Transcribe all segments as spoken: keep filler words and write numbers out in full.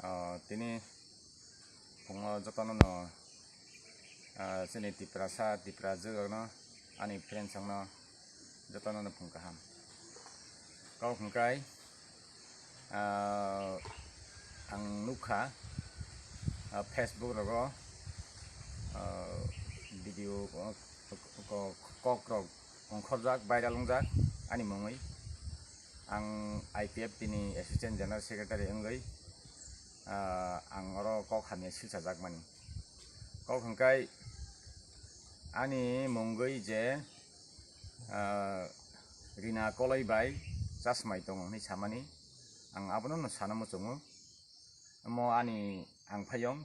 Ah, tini phungo jotono no, ah, chini Tiprasa, Tiprajwk rokno, ani friends rokno jotono no phung kaham. Kok hwnkhe, ah, ang nukha, ah, Facebook rogo, ah, video, ah, ko-, ko-, kok rok ongkhorjak, viral wngjak ani mungwi. Ang I P F T ni Assistant General Secretary wngwi, ah, ang oro kok hamya silchajakmani. Kok hwnkhe ani mungwi je, ah, Rina Koloi bai chasmai tongo hinwi samani, ang abono no sana muchungo. Omo ani ang phayong,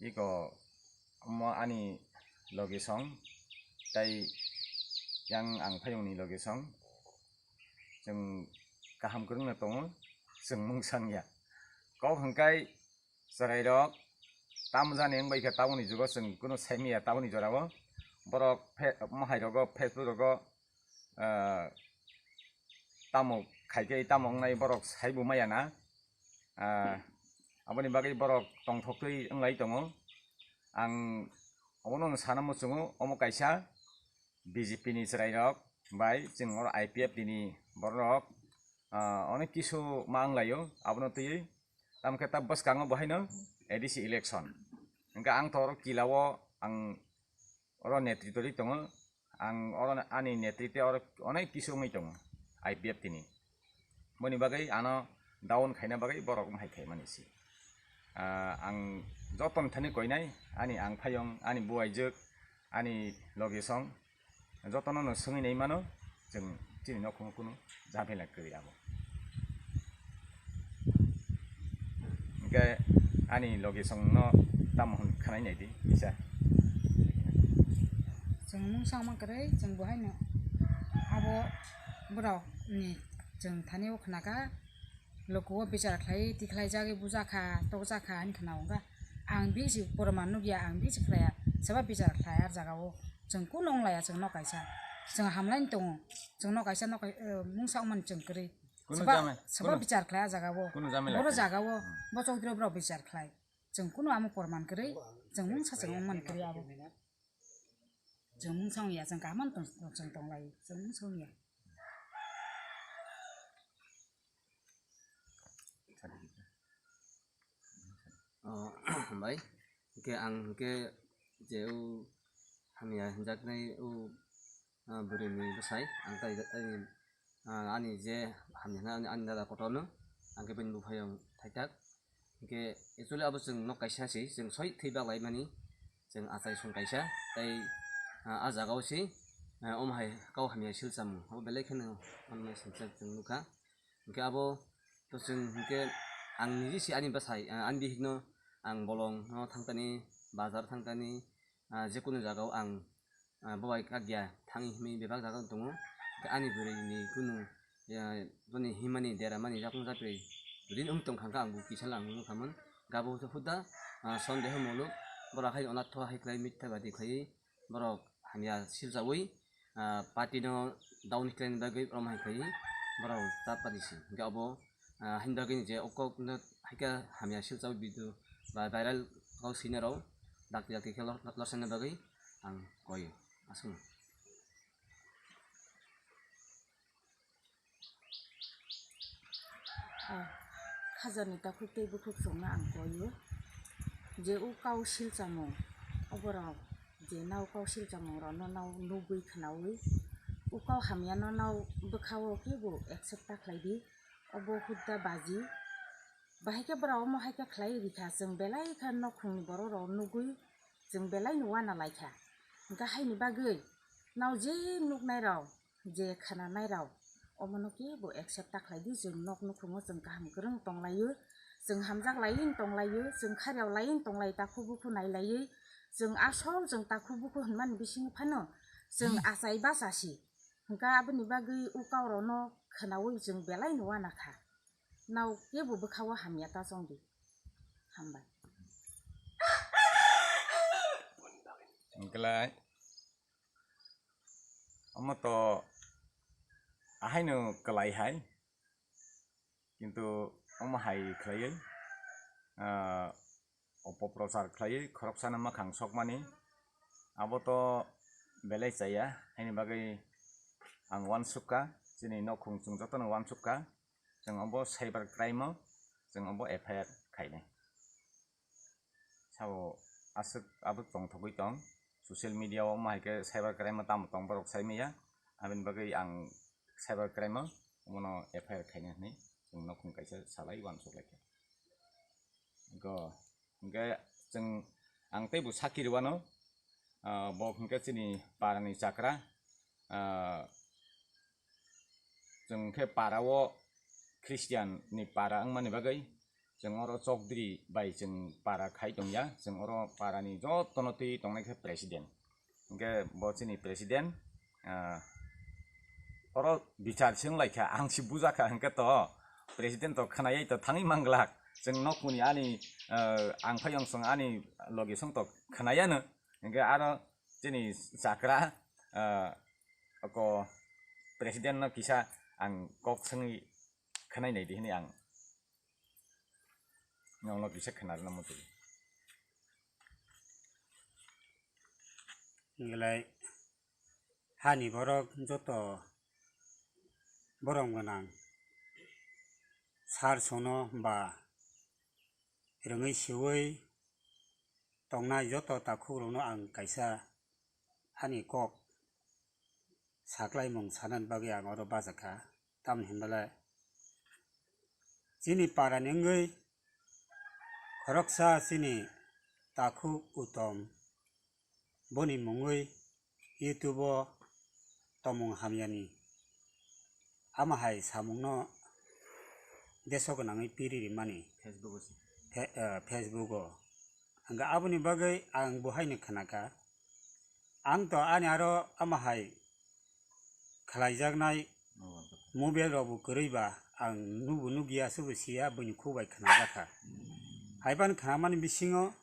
iko omo ani logisong, tei yang ang phayongni logisong. Chwng kaham kwrwngno tongo, chwng mungsang ya. Kok hwnkhe chwrairok tamo jani wngbai kha taboni jugo chwng kunu saimanya taboni jorao. Borok phe-, mohai rogo, Facebook rogo, ah, tamo khaikhe tamo wngnai borok saibo maya na. Ah, aboni bagwi borok tongthoktwi wnglai tongo. Ang omono sana muchungo, omo kaisa B J P ni chwrairok bai chwng oro I P F T ni bororok, ah, onek kisu ma wnglaio, abono twiwi tamkhe ta bwskango bo haino A D C election. Hwnkhe ang to oro kila o ang oro netritwrwi tongo, ang oro ani netritwe oro onek kisu wngwi tongo I P F T ni. Boni bagwi ano down khaina bagwi borok wng hai khaimani se. Ah, ang joto ni thani koinai, ani ang phayong, ani buaijwk, ani logisong, jotono no swngwi nai mano, chwng chini nokhungo kunu jamela kwrwi abo. Hwnkhe ani logisong no tamo hwn khwnai naidi kisa. Chwng mungsa wngma kwrwi, chwng bo haino abo borok ni chwng thani o khna kha, lokuo bichar khlai tikhlai jagwi bujakha tokjakha hinwi khna o wngkha. Ang bisi poroman nukya, ang bisi khlaiya, saba bichar khlai a jaga o. Chwng kunu wnglaiya, chwng nok kaisa, chwng hamlaini tongo, chwng nok kaisa, nok kai-, eh, mungsa wngmani chwng kwrwi. Kunu saba, jamai-, saba kunu, bichar khlai a jaga o. Kunu jamai lai boro khe. Jaga o, hmm, bo chokdiro borok bichar khlai. Chwng kunu amo poroman kwrwi, chwng mungsa chwng wngmani kwrwi abo. Chwng mungsa wngya, chwng kaham tong, chwng tonglai, chwng mungsa wngya. Oh, bai. Hwnkhe ang hwnkhe je o hamya hinjaknai o, ah, bwrwini bwsai ang tai, tai, ah, ani je hamya hwnna ani, ani dada kotorno ang khe bini buphayung thaitak. Hwnkhe actually abo chwng nok kaisa se, chwng soi thwi baklaimani, chwng achai song kaisa, tei, ah, ah jagao se, ah, omo hai kau hamya silchamo, abo belai kheno omo hai silchak chwng nukha. Hwnkhe abo to chwng hwnkhe ang niji se ani bwsai, ah, ani bihikno ang bolongno thangtani, bazar thangtani, ah, jekunu jagao ang, ah, bobai kakya thangwi himwi bebak jaga tongo. Hwnkhe ani bwrwini kunu, ah, boni himani deramani jakung japri bwdin wng tongkha, hwnkhe ang bo kisa lang nukha man. Hwnkhe abo hwnkhe huda, ah, sondeho muluk, borok hai onatho hai khlai mitha badi khlaiwi borok hamya silchawi, ah, party no down khlaina bagwi rom hai khlaiwi borok ta padi si. Hwnkhe abo, ah, haini bagwi je o kok no hai khe hamya silchawi video ba viral kok sinai rok dakti dakti khe lor-, lorsanna bagwi ang koi aswk. Ah, khajani takhuk tei bukhuk chwngno ang koio je o kau silchamung, oborok je nao kau silchamung rokno nao nugwi khwnaui o kau hamyano nao bwkhao kebo accept ta khlai di, obo hudda baji. Bahai khe borok omo hai khe khlai rikha, chwng belai khe nokhungni borok rok nugwi chwng belai no uana laikha. Hwnkhe haini bagwi nao je nuknai rok, je khananai rok, omono kebo accept ta khlai di, chwng nok nukhungo chwng kaham kwrwng tonglaio, chwng hamjak laiwi tonglaio, chwng kharjak laiwi tonglai, takhuk bukhuk nailaiwi, chwng asol chwng takhuk bukhuk hwnmani bisingo phano chwng achai bachasi. Hwnkhe aboni bagwi o kau rokno khwnaui chwng belai no uana kha. Nao kebo bwkhao hamya ta chong di. Hambai. Hwnkhe lai. Omo to ahaino kwlai hai, kintu omo hai khlaiwi ah, opoprochar khlaiwi khoroksano mwkhang sokmani, abo to belai chaya, haini bagwi ang uansukha, chini nokhung chwng jotono uansukha, chwng obo cyber crime-o chwng obo F I R khainai. Sabo aswk abwk tongthogwi tong, social media-o omo hai khe cyber crime-o tamo tong borok sai manya, aboni bagwi ang cyber crime-o omono F I R khaina hwnwi chwng nokhung kaisa salai uansuk lai kha. Go, hwnkhe chwng, ang teibo sakhi rwano, ah, bo hwnkhe chini parani chakra, ah, chwng khe para-o Christian ni para wngmani bagwi chwng oro chokdri bai chwng para khai tongya, chwng oro parani jotono twi tongnai khe president. Hwnkhe bo chini president, ah, oro bichar se wnglaikha, ang se bujakha, hwnkhe to president to khwnayai to thangwi manglak. Chwng nokni ani, ah, ang phai ongsong ani logi song to khwnayano. Hwnkhe aro chini chakra, ah, oko president no kisa ang kok swngwi khwnai nai di hwnwi ang nokno kisa khwnarwna muchungo. Belai hani borok joto borom gwnang sar sono ba rwngwi siwi tongnai joto takhukrokno ang kaisa ani kok saklaimung sanani bagwi ang oro bachakha. Tamni hwnba le chini parani wngwi khoroksa chini takhuk Utom, boni mungwi YouTube-o tongmung hamyani ama hai samungno deso gwnangwi piri rimani Facebook-o se. Fe-, eh, Facebook-o. Hwnkhe aboni bagwi ang bo haino khnakha. Ang to ani aro ama hai khlaijaknai mobile rokbo kwrwi ba ang nubo nukya, aswkbo siya, buini khuk bai khnajakha. Haiphano khnamani bisingo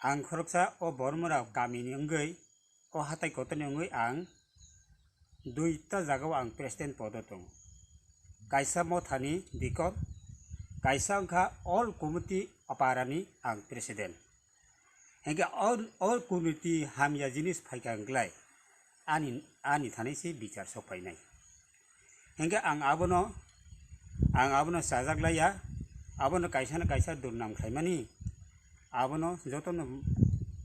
ang khoroksa o Bormora kamini wngwi, o hatai kotorni wngwi ang duita jagao ang president podo tongo. Kaisa mothani dikon, kaisa wngkha all committee aparani ang president. Hingke all, all committee hamya jinis phaikha wngklai, ani, ani thani se bichar sok phainai. Hingke ang abono, ang abono chajak laiya, abono kaisa na kaisa durnam khlaimani, abono jotono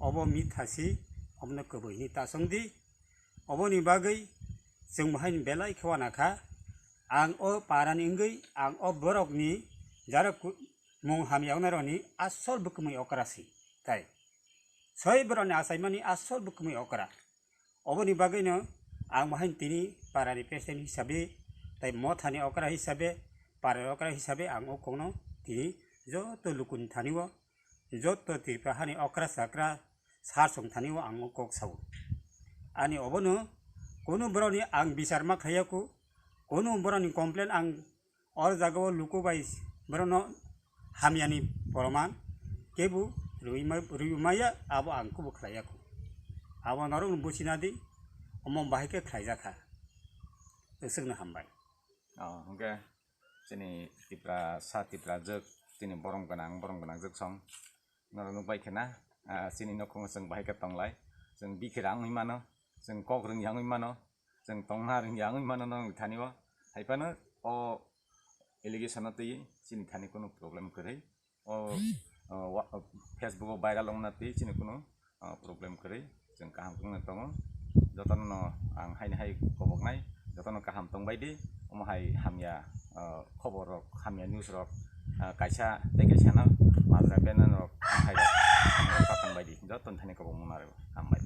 obo mitha si, obono kwbwi hinwi ta chongdi. Oboni bagwi chwng bo haino belai khe uanakha, ang o parani wngwi, ang o borokni jara ku-, mung hamya wngnarokni asol bwkmwi okra si, tai. Soi borokni achaimani asol bwkmwi okra. Oboni bagwino ang bo haino tini parani president hisabe, tai mothani okra hisabe, parani okra hisabe ang o kokno tini joto lukuni thani o, joto Tripura hani okra chakra sar song thani o ang o kok sao. Ani obono kunu borokni ang bichar ma khlaiya ku, kunu borokni complain ang or jagao luku bai borokno hamyani poroman kebu rwi ma-, rwi maya, abo ang kubu khlaiya ku. Abo norokno buchina di, omo bahai khe khlaijakha. Aswkno hambai. Oh, hwnkhe chini Tipra sa Tipra jwk, chini borom gwnang, borom gwnang jwk song. Norok nukbai khe na, ah, chini nokhungo chwng bahai khe tonglai. Chwng bikhe rang wngwi mano, chwng kok rwngya wngwi mano, chwng tongna rwngya wngwi mano norokni thani o. Haiphano o allegation no twi chini thani kunu problem kwrwi. O, o, wa-, o, Facebook o viral wngna twi chini kunu, o, problem kwrwi. Chwng kaham wngna tongo. Jotono no ang haini hai koboknai, jotono kaham tongbai di. Omo hai hamya, o, khobor rok, hamya news rok, o, kaisa tei kaisa no majra bena rok, hai rok, hamya rok tongbai di. Jotono thani kobokma narwk. Hambai.